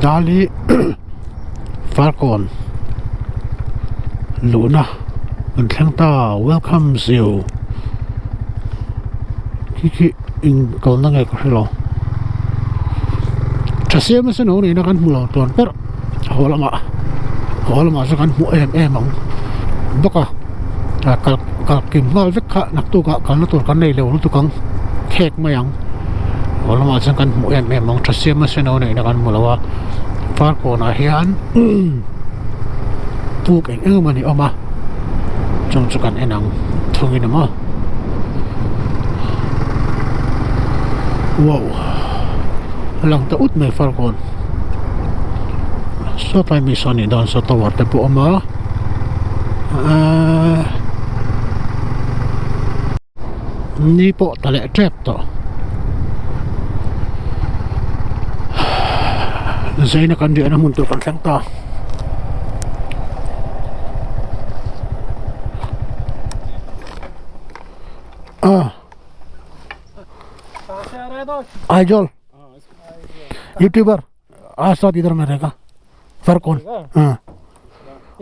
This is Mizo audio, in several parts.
Dali Farkawn luhna kan thleng ta welcome you khi khi eng kalna nge ka hrelo tha siam nasa no nihna kan hmu lo tawn ber haw lamah haw lamah chu kan hmu em em ang bawk a kal kal kim nghal vek kha naktuk ah kalna tur kan nei lo lutuk ang khek mai ang haw lamah chuan kan hmu em em ang tha siam nasa no neihna kan hmu lo a farkawn ah hian puk eng eng emaw ni awm a chung chu kan en ang thungin emaw wow a lang ta ut mai farkawn sawtlai mi saw nih dawn saw tower te pawh a awm a ahh ni pawh ta leh tep tawh zaina kan riahna hmun tur kan thleng ta. Aizawl YouTuber आज साथ इधर में रहेगा फरकोन हाँ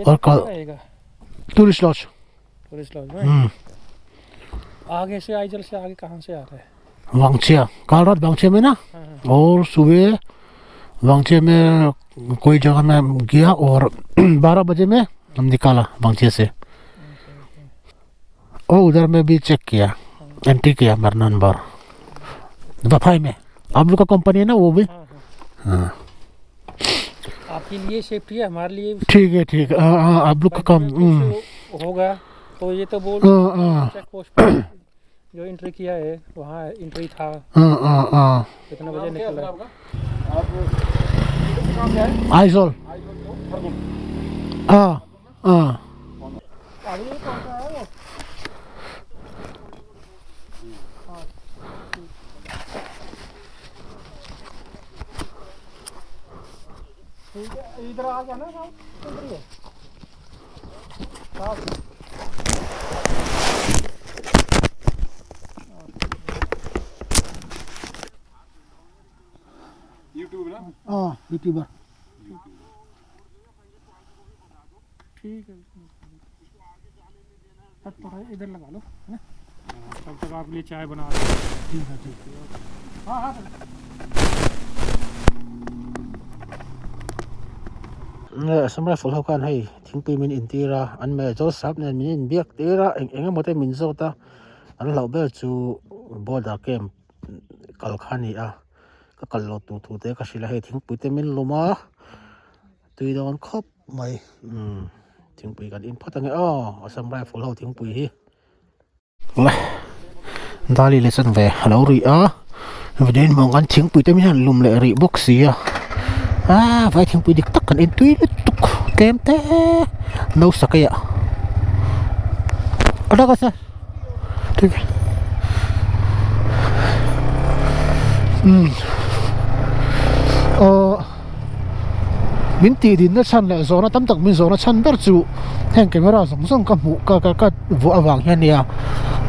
और कल tourist lodge tourist lodge में आगे से आइजल से आगे कहाँ से आ रहा है वांगचिया कल रात वांगचिया में ना और सुबह वांगचिया में कोई जगह में गया और 12 बजे में हम निकाला वांगचिया से और उधर में भी चेक किया एंट्री किया मेरा नंबर वफाई में आप लोग का कंपनी है ना वो भी हाँ आपके लिए सेफ्टी है हमारे लिए भी ठीक है ठीक है हाँ हाँ आप लोग का काम हम्म, कुछ होगा तो ये तो बोल हाँ हाँ चेक पोस्ट पर जो एंट्री किया है वहाँ एंट्री था हाँ हाँ हाँ कितना बजे निकला है? आइजोल हाँ हाँ ठीक है इधर आ जाना साहब इधर ही है साहब हाँ यूट्यूबर ठीक है तब थोड़ा इधर लगा लो है ना तब तक आपके लिए चाय बना रहे हैं ठीक है ठीक हाँ हाँ Assam Rifle ho khan hei thingpui min intir a an major sap nen min inbiak tir a eng eng emaw te min zawt a an hlauh ber chu border camp kal kha a ni a ka kal loh tur thu te ka hrilh a hei thingpui te min lawm a tui dawn khawp mai umm thingpui kan in phawt ange aw Assam Rifle ho thingpui hi. Dali leh chuan ve a lo ri a vawiin hmuh ang khan thingpui te hian lum leh rih bawk si a aaa vai thingpui dik tak kan en tui lutuk tlem te no sakei ah umm aww. Min tih dinna chhan leh zawhna tam tak min zawhna chhan ber chu heng camera zawng zawng ka hmuh ka ka ka vuah avang hian nia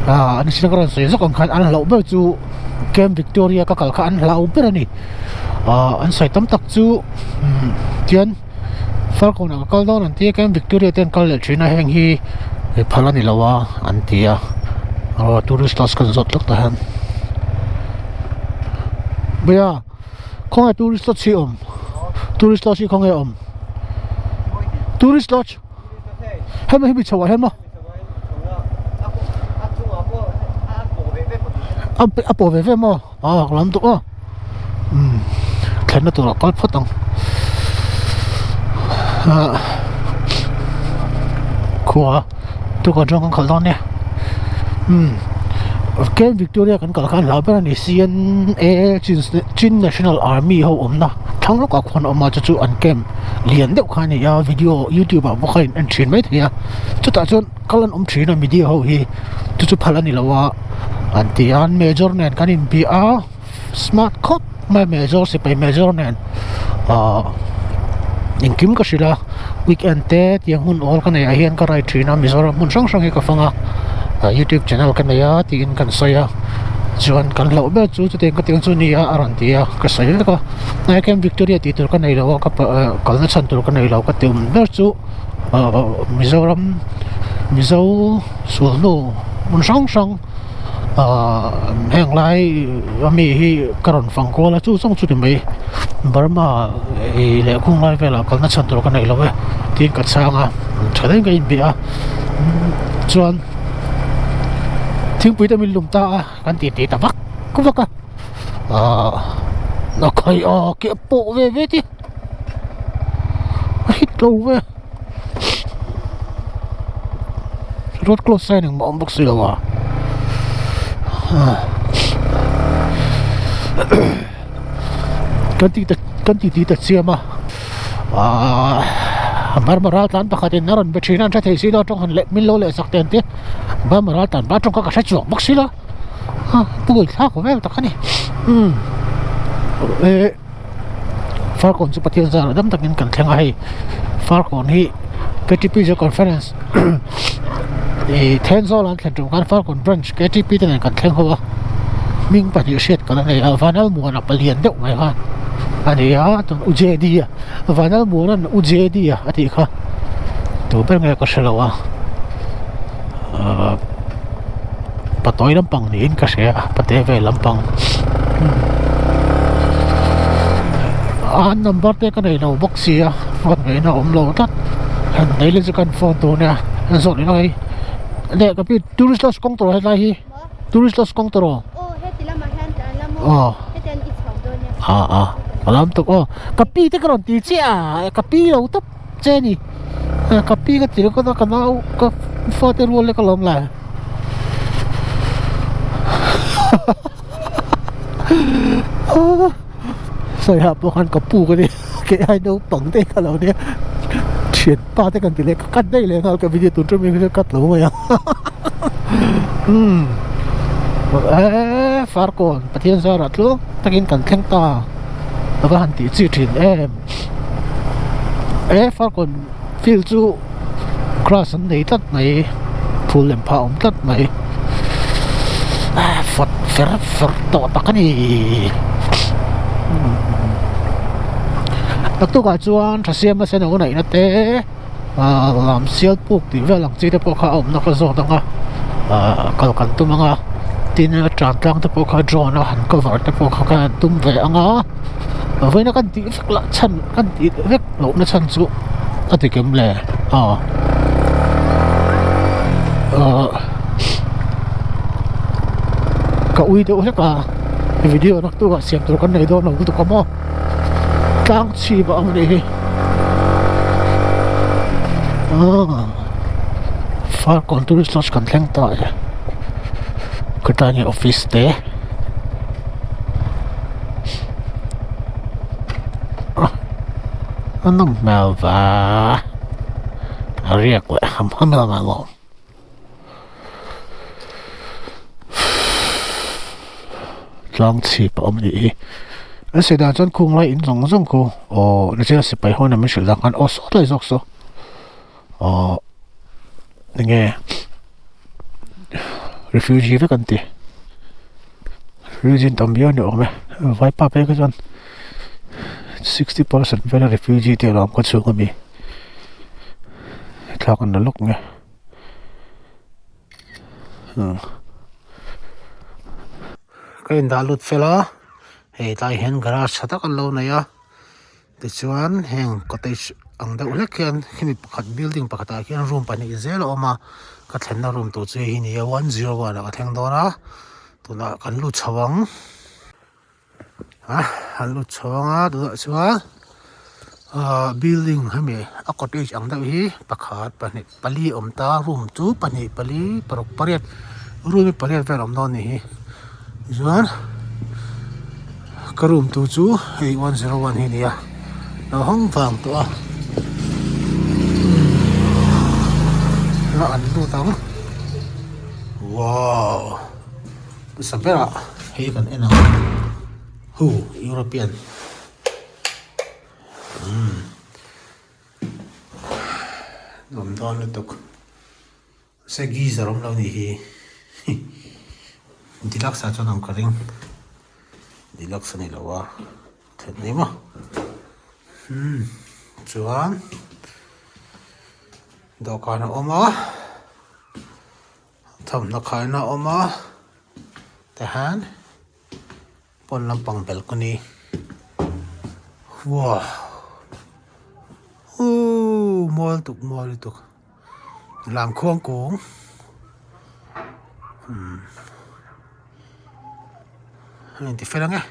ah an sin ka rawn sawi zawk ang khan an hlauh ber chu Camp Victoria ka kal kha an hlau ber a ni ah an sawi tam tak chu umm tian Falkawn ah ka kal dawn an tia Camp Victoria te an kal leh thin a heng hi phal a ni lo a an ti a aw tourist lodge ka zawt lawk tah hian bhaiya. Khawnge tourist lodge hi awm tourist lodge hi khawnge awm tourist lodge hemi hemi chho ah hian maw a pawh ve ve maw ah ka lam duh aw umm thlenna turah kal phawt ang ah khua tukah chuan kan khalh dawn nia umm Camp Victoria kan kal khan hlau ber a ni C_N_A Chin National Army ho awmna thlang lawkah khuan a awm a chu chu an camp lian deuh kha a ni a video youtube ah pawh kha in en thin maithei a chutah chuan kal an awm thin a media ho hi chu chu phal a ni lo a an ti a an major nen kan inbia a smart khawp mai major sipai major nen ahh engkim ka hrilh a weekend te tiang hun awl ka neih ah hian ka ride thin a Mizoram hmun hrang hrang hi ka fang a ah youtube channel ka nei a tiin kan sawi a. Chuan kan hlauh ber chu chutiang ka tiang chu ni a a rawn ti a ka sawi vek a hnai Camp Victoria tih tur ka nei lo a ka kalna chhan tur ka nei lo ka ti awm ber chu ahh Mizoram Mizo sualnu hmun hrang hrang ahh heng lai ami hi ka rawn fang kual a chu zawng chu ni mai Burma ih leh khung lai velah kalna chhan tur ka nei lo e tiin ka chhang a tha deuhin ka inbia a chuan. Thingpui te min lum ta a kan tih tih ta vak vak a ahh a khai a keh pawh ve ve te a hit lo ve road close sign engmah a awm bawk si lo a kan tih ta kan tih tih ta chiam a Aaa Burma ral tlan pakhatin a rawn be thin a an hre thei si lo atang han leh min lo leh sak te an tia Burma ral tlan atang kha ka hre chuang bawk si lo a pawi thlak vel tak a ni umm eh Farkawn chu Pathian zar ah dam takin kan thleng a hei Farkawn hi K T P conference ih Thenzawl an thlen tum khan Farkawn branch K T P te nen kan thleng ho a hming pahnih hriat ka la nei a Vanlalmuana palian deuh mai kha a ni a tun U J D a Vanlalmuana'n U J D a a tih kha tu ber nge ka hre lo a ahh patawi lampang niin ka hria a pate ve lampang a number te ka nei lo bawk sia phone ngaihna a awm lo tlat han nei leh chu kan phone tur nia an zawh leh mai leh ka pi tourist lodge kawng tur helai hi tourist lodge kawng tur aw aw ah ah a lam tuk aw ka pi te ka rawn ti chiah a ka pi lo tawp che a ni ka pi ka ti ringawt a ka nau ka fate rual lek alawm le sawi ah pawh khan ka pu ka ni kei ai naupang te ka lo nia thianpa te kan ti leh ka cut daih leh nghal ka video tun ṭum hi ka cut lo mai ang umm eee farkawn Pathian zarah tluang takin kan thleng ta a va han tih chi thin em. He Falcon field chu grass an nei tlat mai phul lem phah a awm tlat mai fawt fer fer tawh tak a ni naktukah chuan Thasiama sen a ngaihna te ahh lam sial puk tih vel ang chi te pawh kha a awmna kha zawt ang a ahh kal kan tum ang a tin tan tlang te pawh kha drone a han cover te pawh kha kan tum ve ang a. Vawiina kan tih vek lah chhan kan tih vek loh na chhan chu a ti kem le aw ahh ka ui deuh hlek a video naktuk ah siam tur kan nei dawn lo lutuk a maw tlang chhip a ang anih hi aw Farkawn tourist lodge kan thleng ta e khawtlai nge office te. A nawm hmel va a riak leh ham ham lam a lawm tlang chhip a awm anih hi an sawi dan chuan khung lai in zawng zawng khu aw nichina sipai ho nen min hrilh dan khan aw saw tlai zawk saw aw enge refugee vek an ti. Refugee an tam viau a ni awm e vaipa phei kha chuan sixty percent vela refugee te a awm kha chhung ami thlak an la lawk nge ka indah lut fel a hei tlai hian garage tha tak an lo nei a. Tichuan heng cottage ang deuh hlek hian khimi pakhat building pakhatah khian room pahnih zel a awm a ka thlenna room tur chu hei hi ni a 101 ah ka thleng dawn a tunah kan lut chho ang a kan lut chho ang a tunah chuan ahh building hemi a cottage ang deuh hi pakhat pahnih pali a awm ta room chu pahnih pali paruk pariat room hi pariat vel a awm dawn a nih hi tichuan. Ka room tur chu hei 101 hi a ni a lo hawng vang tawh a la an lut ang wow hmasa berah hei kan en ang hu European umm nuam dawn lutuk se geyser awm lo a nih hi. Deluxe ah chuan awm ka ring deluxe a ni lo a then ni maw umm chuan dawhkan a awm a thawmhnaw khaina a awm a tihian pawn lampang balcony wow uuhh mawi lutuk mawi lutuk. Lamkhuang kung umm a inti fel ang e.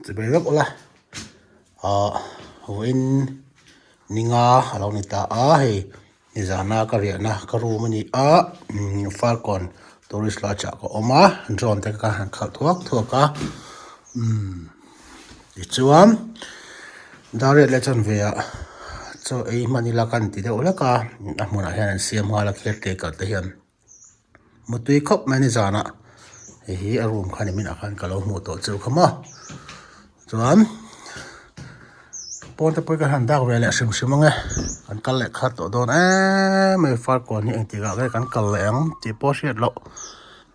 Chibai vek ula ahh vawiin ninga a lo ni ta a hei nizana ka riahna ka room a ni a Falcon tourist lodge ah ka awm a drone te ka han khalh thuak thuak a umm tichuan dar riat leh chuan ve ah chaw ei hman ila ka inti deuh hlek a a hmunah hian an siam nghal a caretaker te hian. Mutui khawp mai ni zanah hei hi a room kha nimin ah khan ka lo hmuh tawh cheu kha maw chuan pawn te pawh hi kan han dak ve leh hrim hrim ang e kan kal leh khat tawh dawn em mai farkawn hi engtik ah nge kan kal leh ang tih pawh a hriat loh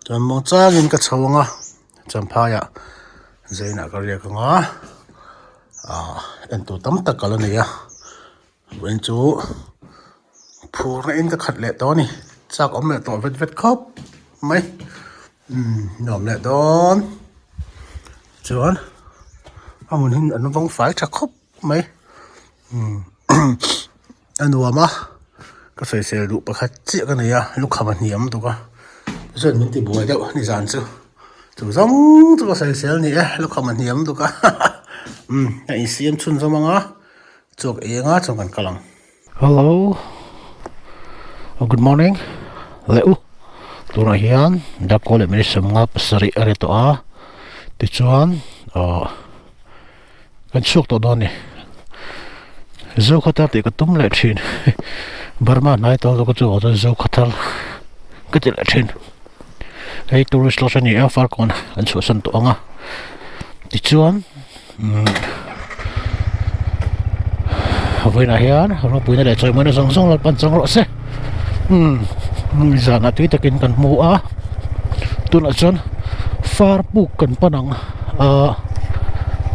chuan muang changin ka chho ang a champhai ah zain ah ka riak ang a ah entur tam tak ka la nei a. Vawiin chu phurna in ka khat leh tawh a ni chak awm leh tawh vet vet khawp mai umm nuam leh dawn chuan a hmun hi an vawng fai tha khawp mai umm a nuam a ka sawisel duh pakhat chiah ka nei a lukham a hniam tuk a chuan min ti buai deuh nizan chu chu zawng chu ka sawisel a ni e lukham a hniam tuk a umm a insiam chhunzawm ang a. Chawk ei anga chuan kan kal ang. Hello good morning leh u tunah hian darkawl leh minute sawmnga pasarih a ri tawh a tichuan ahh kan chhuak tawh dawn a ni Zokhawthar tih ka tum leh thin Burma hnai tawng zawk chu chuan Zokhawthar ka ti leh thin hei tourist lodge a ni a Farkawn an chhuahsan tawh ang a tichuan. Vawiinah hian ropuina leh chawimawina zawng zawng Lalpan chang rawh se. Umm zanah tui takin kan hmu a, tunah chuan far puk kan pan ang ahh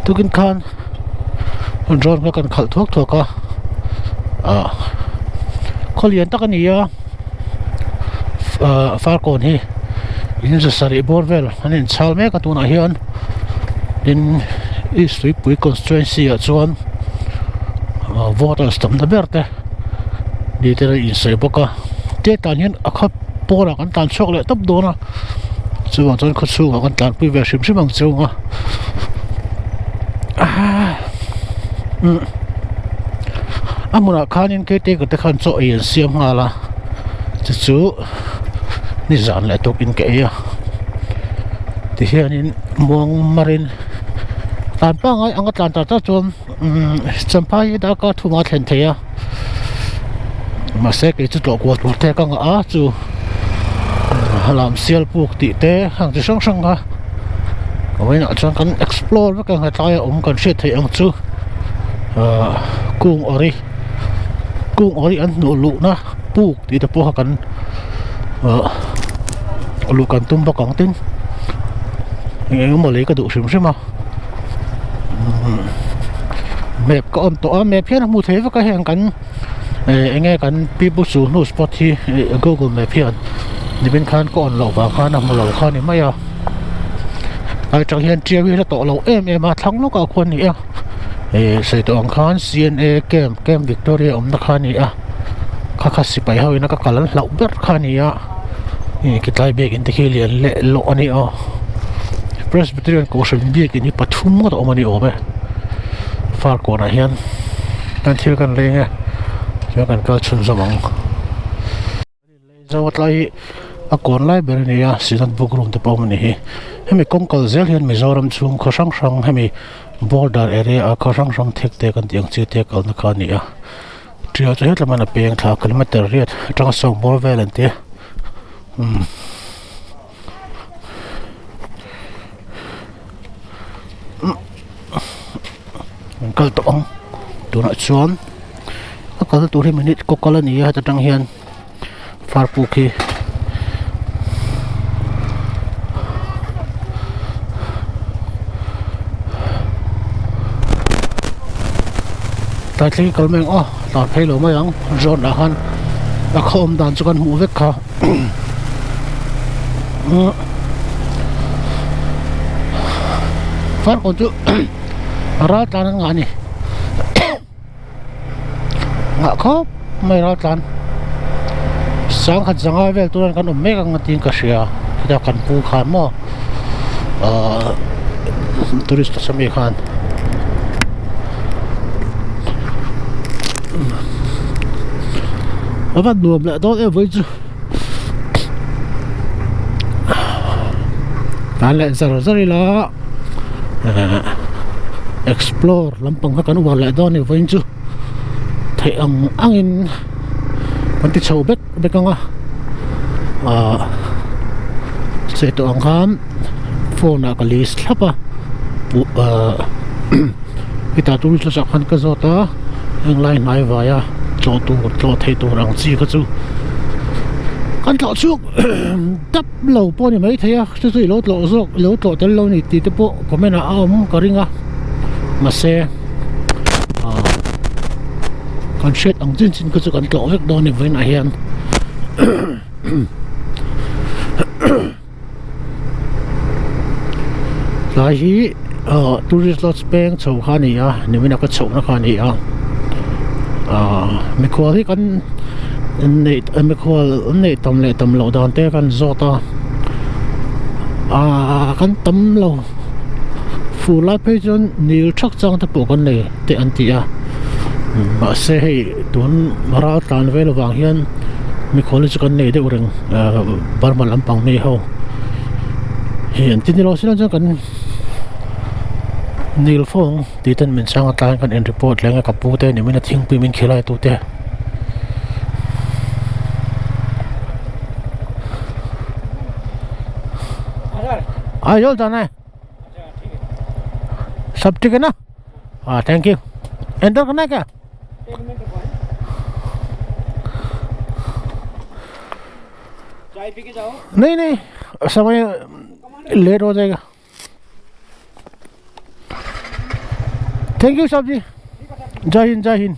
tukin khan drone kha kan khalh thuak thuak a ahh khaw lian tak a ni a ahh farkawn hi in za sarih bawr vel an inchhal mek a tunah hian tin east tuipui constituency ah chuan ahh voters tamna ber te ni te a insawi bawk a tia tan hian a khaw pawnah kan tlan chhuak leh tawp dawn a chuvang chuan khaw chhungah kan tlanpui ve hrim hrim ang cheu ang a umm a hmunah khanin caretaker te khan chaw ei an siam nghal a chu chu nizan leh tukin ka ei a tihianin muang marin tlan pangngai anga tlan ta ta chuan. Umm Champhai hi darkar thum a thlen thei a mahse kei chu tlawh kual tur te ka ngah a chu lam sial puk tih te hang chi hrang hrang kha vawiinah chuan kan explore vek ang hetlai a awm kan hriat theih ang chu ahh kung awri kung awri an hnuh luhna puk tih te pawh kha kan ahh luh kan tum bawk ang tin eng eng emaw lei ka duh hrim hrim a. Map ka awm tawh a map hian a hmu thei vek a heng kan eh eng nge kan pipu chu hnu spot hi google map hian nimin khan ka on loh vang khan a hmu lo kha a ni mai a a tang hian tiau hi a la tawh lo em em a thlang lawkah khuan a ni a eh sawi tawh ang khan C N A camp camp victoria awmna kha a ni a kha kha sipai ho ina ka kal an hlauh ber kha a ni a. Kitlai biakin te khi lian leh lawh a ni a Presbyterian kohhran biakin hi pathum ngawt a awm a ni awm e Farkawnah hian kan thil kan leng e chuan kan kal chhunzawm ang Mizo tlai hi a kawn lai ber a ni a Synod book room te pawh a awm a ni hi hemi kawng kal zel hian Mizoram chhung khaw hrang hrang hemi border area a khaw hrang hrang thek te kan tih ang chi te kalna kha a ni a. Tial chu hetlai hman a peng thla kilometer riat atanga sawm bawr vel an ti a umm an kal tawh ang tunah chuan a kal tur hi minute kaw kal a ni a heta tang hian farpuk hi tlai thleng kal mai ang aw tlan phei lo mai ang drone ah khan a khaw awm dan chu kan hmuh vek kha farkawn chu ral tlan an ngah a ni. Nghah khawp mai ral tlan sangkhat zanga vel tur hian kan awm mek ang a tiin ka hria heta kan pu khan maw ahh tourist a sawmi khan a va nuam leh dawn em vawi chu tlan leh zar zar ila ehh explore lampang kha kan uar leh dawn a ni vawiin chu theih ang angin kan ti chho vek vek ang a ahh chei tawh ang khan phone ah ka list thlap a ahh hetah tourist lodge ah khan ka zawt a henglai hnai vaia tlawh tur tlawh theih tur ang chi kha chu kan tlawh chhuak dap lo pawh a ni maithei a chu chu i lo tlawh zawk i lo tlawh tel lo a ni tih te pawh comment ah a awm ka ring a mahse ah kan hriat ang chin chin kha chu kan tlawh vek dawn a ni vawiinah hian. Tlai hi ah tourist lodge peng chho kha a ni a nimin a ka chhohna kha a ni a ah mikhual hi kan neih mikhual an neih tam leh tam loh dan te kan zawt a ah kan tam lo fur lai phei chuan nil thak chang te pawh kan nei te an ti a mahse hei tun ral tlan vel avang hian mikhual hi chu kan nei deuh reng. Burma lampang mi ho hi an ti nilo silo chuan kan nil fo ang tih ten min chhang a tlaiin kan in report leh ang a ka pu te nimin a thingpui min khilai tu te. Aizawl dan e sab thik hai na ah thank you enter karna hai kya? नहीं नहीं समय लेट हो जाएगा thank you साहब जी जय हिंद जय Hind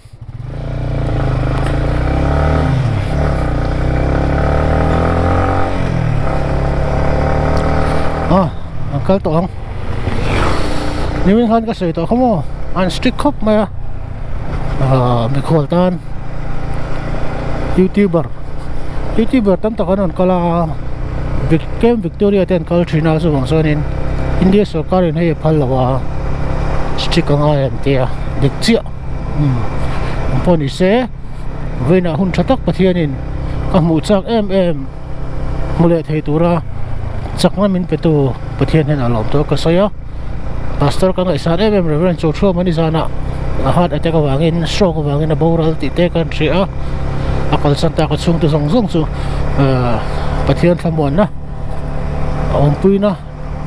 ah an kal tawh ang nimin khan ka sawi tawh kha maw an strict khawp mai a ah mikhual tan youtuber youtuber tam tak an rawn kal a camp victoria te an kal thin a chuvang chuanin india sorkar in hei a phal lo a strict a ngai an tia dik chiah umm ang pawh ni se vawiinah hun tha tak Pathianin a hmuh chak em em hmu leh thei tura chakna min pe tu Pathian hian a lawm tur ka sawi a pastor ka ngaihsan em em Reverend Chawthruam a ni zanah a heart attack avangin stroke avangin a boral tih te kan hria a a kalsan tak a chhungte zawng zawng chu ahh Pathian thlamuanna a awmpuina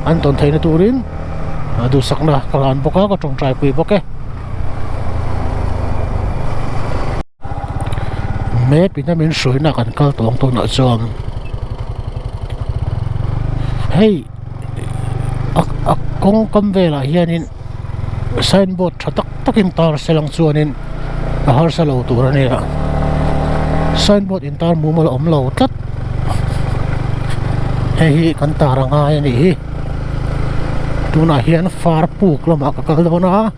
an tawn theihna turin duhsakna ka hlan bawk a ka tawngtai pui bawk e. Map in a min hruaina kan kal tawng tunah chuan hei a kawng kam velah hianin signboard tha tak takin tar se lang chuanin a harsa lo tur a ni a signboard intar mumal a awm lo tlat hei hi kan tar a ngai a nih hi tunah hian far puk lamah ka kal dawn a.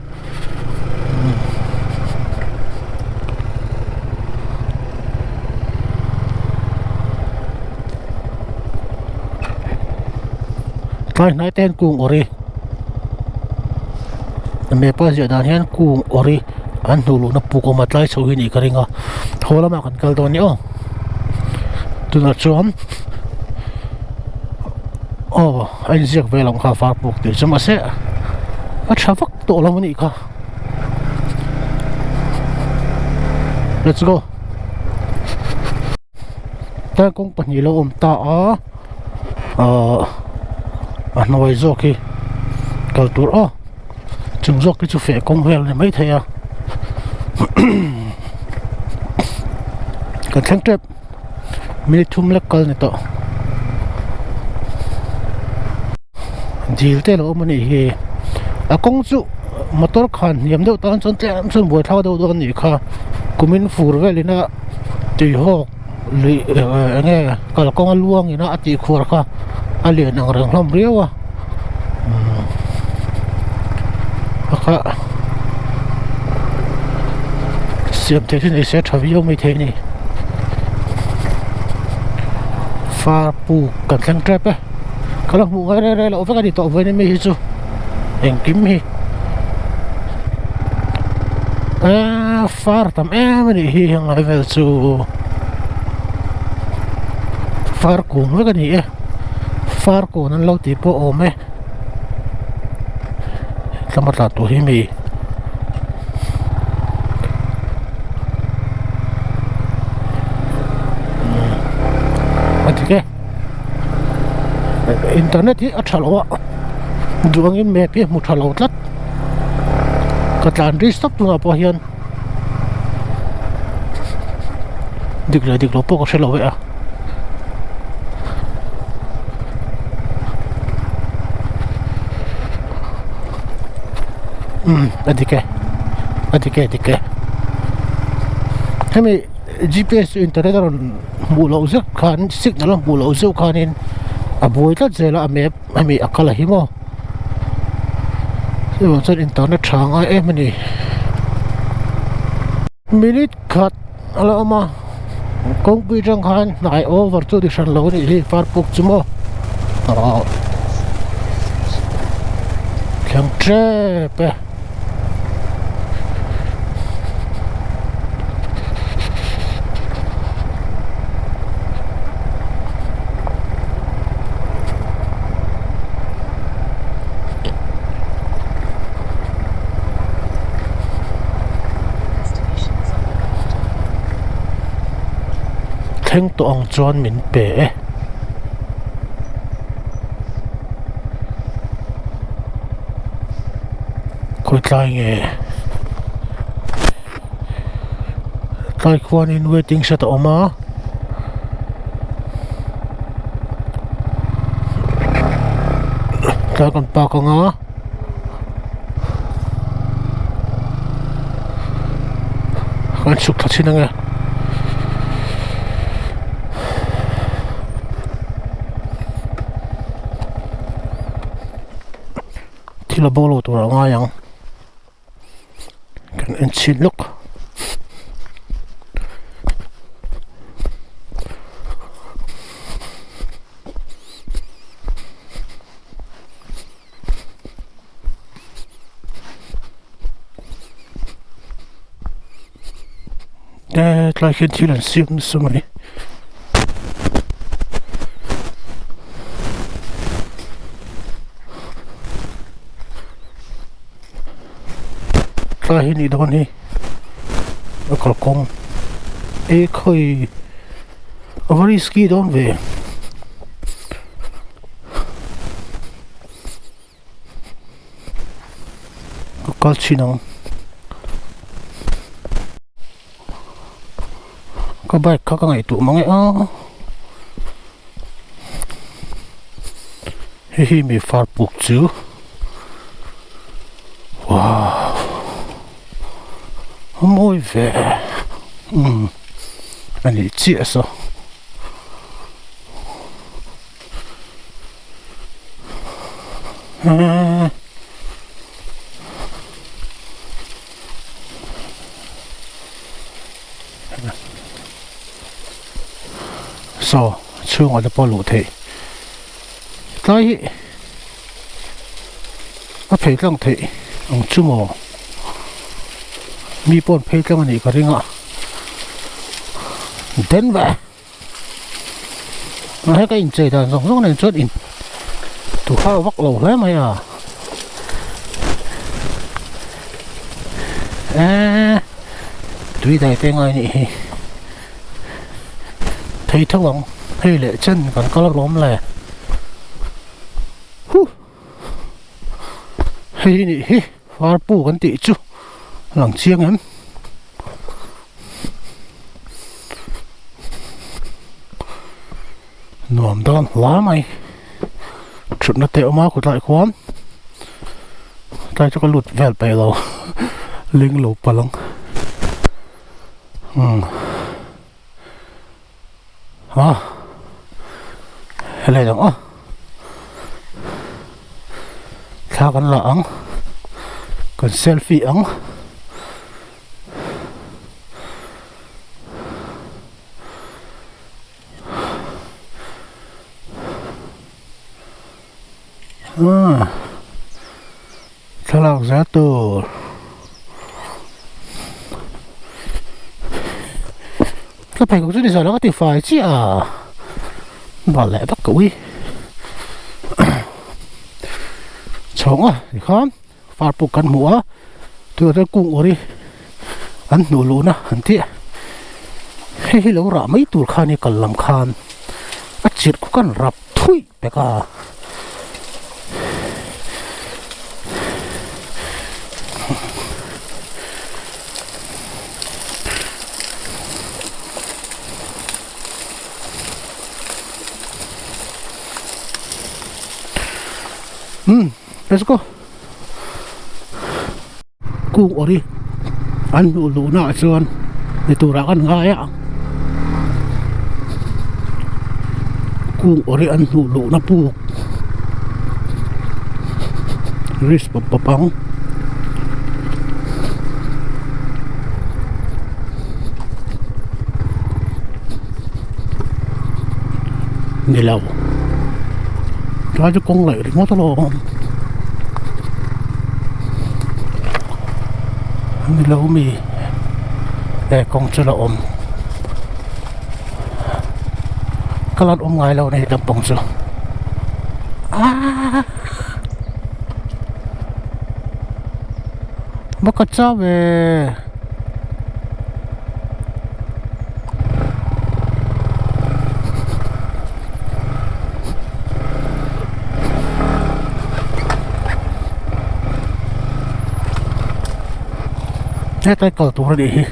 Tlai hnai te hian kung awrh i map a ziah dan hian kung awrh i an hnuh luhna puk awm a tlai chho hi nih ka ring a haw lamah kan kal dawn a ni aw tunah chuan aw a inziak ve lo ang kha var puk tih chu mahse a tha vak tawh lo anih kha let's go tlai kawng pahnih lo awm ta a ahh a hnuai zawk hi kal tur aw chung zawk hi chu feh kawng vel a ni maithei a kan thleng tep minute thum lek kal ni tawh dil te a lo awm a nih hi a kawng chu motor khan hniam deuh tan chuan tlem chuan buai thlak deuh dawn a nih kha kumin fur velin a tuihawk lui eng nge kalkawng a luang in a a tih khuar kha a lian ang reng hlawm riau a umm a kha siam theih chu ni se tha viau maithei a ni far puk kan thleng tep e. Ka la hmuh ngai rei rei loh vek a ni tawh vawiin ami hi chu engkim hi eee far tam em a nih hi heng vel chu far kung vek a ni e far kawn an lo tih pawh a awm e tlama tla tur hi mi. A dik e. Internet hi a tha lo a duh angin map hi a hmu tha lo tlat ka tlan ri stop tunah pawh hian dik leh dik lo pawh ka hre lo e a umm a dik e a dik e a dik e hemi G_P_S chu internet a rawn. Hmuh loh zeuh khan signal a hmuh loh zeuh khanin a buai tlat zel a a map hemi a kal a hi maw chuvang chuan internet tha ngai em a ni minute khat a la awm a kawngpui atang khan hnai over chu ni hran lo a nih hi farpuk chu maw ah thleng tep e. Thleng tawh ang chuan min pe e. Khawi tlai nge? Tlai khuanin waiting shed a awm a. Tlai kan park ang a. Kan chhuk thla chhin ang e. Thil a bo lo tur a ngai ang. Kan en chhin lawk. Te tlai khian thil an siam nasa mai. Tlai hi nih dawn hi a kalkawng e khawi a va risky dawn ve. Ka kal chhin ang ka bike kha ka ngaihtuah mang e a hei hi mi far puk chu wow a mawi ve umm a nih chiah saw. Saw chhungah te pawh a luh theih tlai hi a phei tlang theih ang chu maw mi pawh an phei tlang a nih ka ring a Denver. He ka inchei dan zawng zawng nen chuan in tu har vak lo hle mai a eee tui dai te ngai nih hi thei tho ang hei leh chen kan kal alawm le huh hei nih hi varpu kan tih chu a lang chiang em. Nuam dawn hla mai thutna te a awm a kawtlai khuan tlai chu ka lut vel peih lo ling lo palh ang umm a helai ang aw thla kan la ang kan selfie ang. Thlalak zel tur ka pheikhawk chu ni zawh lo ka ti fai chiah a bal leh vak ka ui chhawng a tikhan. Far puk kan hmu a tunah chuan kung uri an hnuh luhna an tih hei hi lo rah mai tur khan i kal lam khan a chirh khu kan rap thuih pek a. Let's go. Kung awri an hmuh luhna ah chuan ni turah kan ngai a kung awri an hmuh luhna puk risk pawp pawp ang. Ni lo tlai chu kawng laih ringawt alawm ni lo mi he kawng chu la awm ka lan awm ngai lo a ni lampang chu aaa baka chau ve. Hetlai kal tur a nih hi.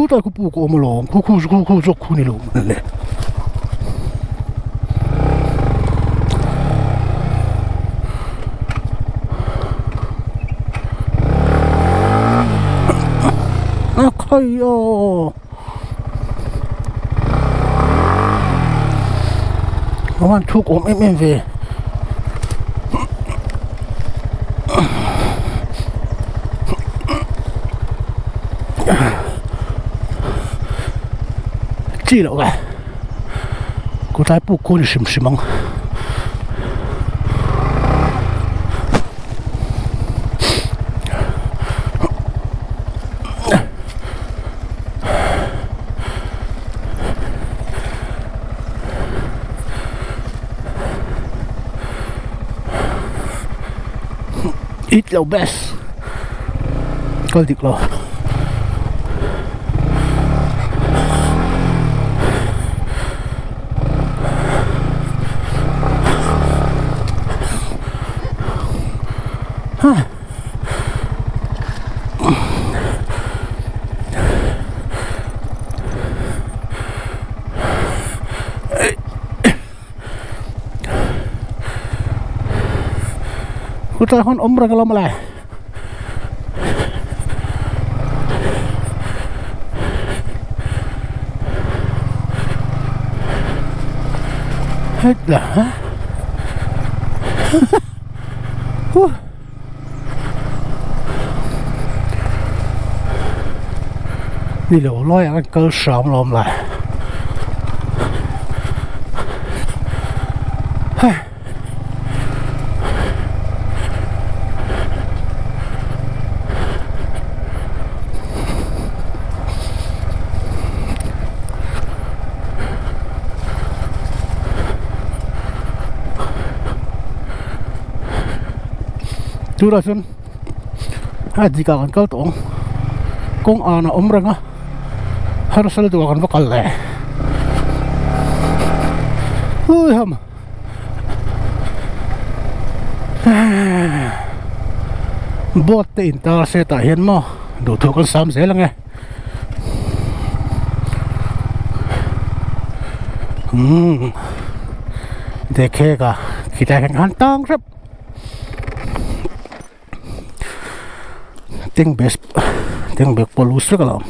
Khutai khu puk a awm alawm khu khu khu khu zawk khu ni lo mawn le. A khai aw. A van thuk awm em em ve. Chi loh ve kawtlai puk khu a ni hrim hrim ang. Eat lo best kal dik lo ha. Khawtlai hawn awm reng alawm le. Hết là Huh. Ni lo lai ah khan kal hram alawm le hei Tunah chuan a dikah kan kal tawh ang kawng an a awm reng a harsal deuh ah kan va kal leh hui ham boat te in tar se tah hian maw duhthawh kan sam zel ang e umm dekhega khilai ah hian tang hrep. Tank bag tank bag pawh loose vek a lo awm.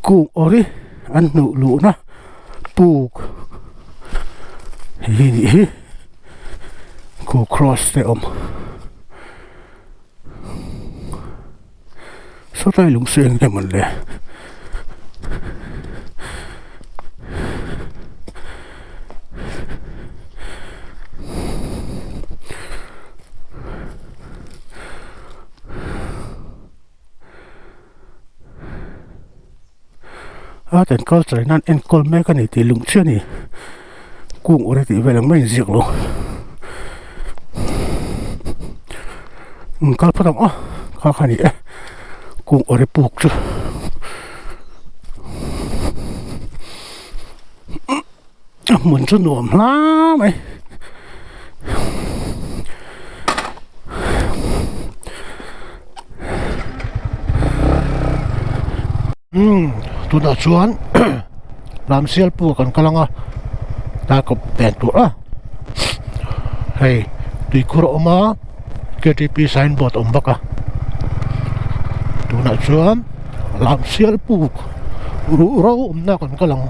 Kung awri an hnuh luhna puk hi nih hi khu cross te awm. Sawtlai lung seng nge mawn le Art and culture in an enkawl mek a ni tih lung chiah a ni kung awrh tih vel ang mai in ziak lo um kal phawt ang aw kha kha a ni e kung awrh puk chu a hmun chu nuam hla mai. Umm tunah chuan Ramsial puk kan kal ang a tlai kawp pen tur a hei tuikhur a awm a K T P signboard a awm bawk a tunah chuan Ramsial puk ruhro awmna kan kal ang.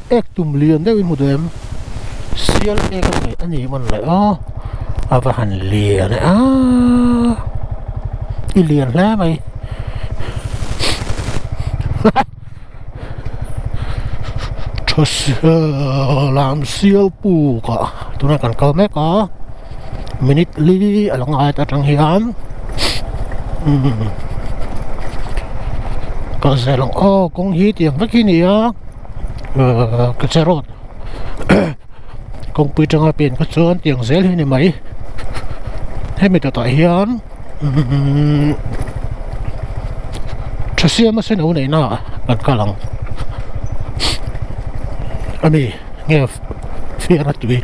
Ek tum lian deuh in hmu duh em sial ek a ni a ni man le aw a va han lian e aaa i lian hle mai tha lam sial puk ah tunah kan kal mek a minute li a lo ngai ta tang hian umm kal zel ang aw kawng hi tiang vek hi a ni a ahh kacha road kawngpui tanga pian kha chuan tiang zel hi a ni mai hemi tawtah hian umm tha siama sen lo neihna ah. Kan kal ang a ni nge fiara tui.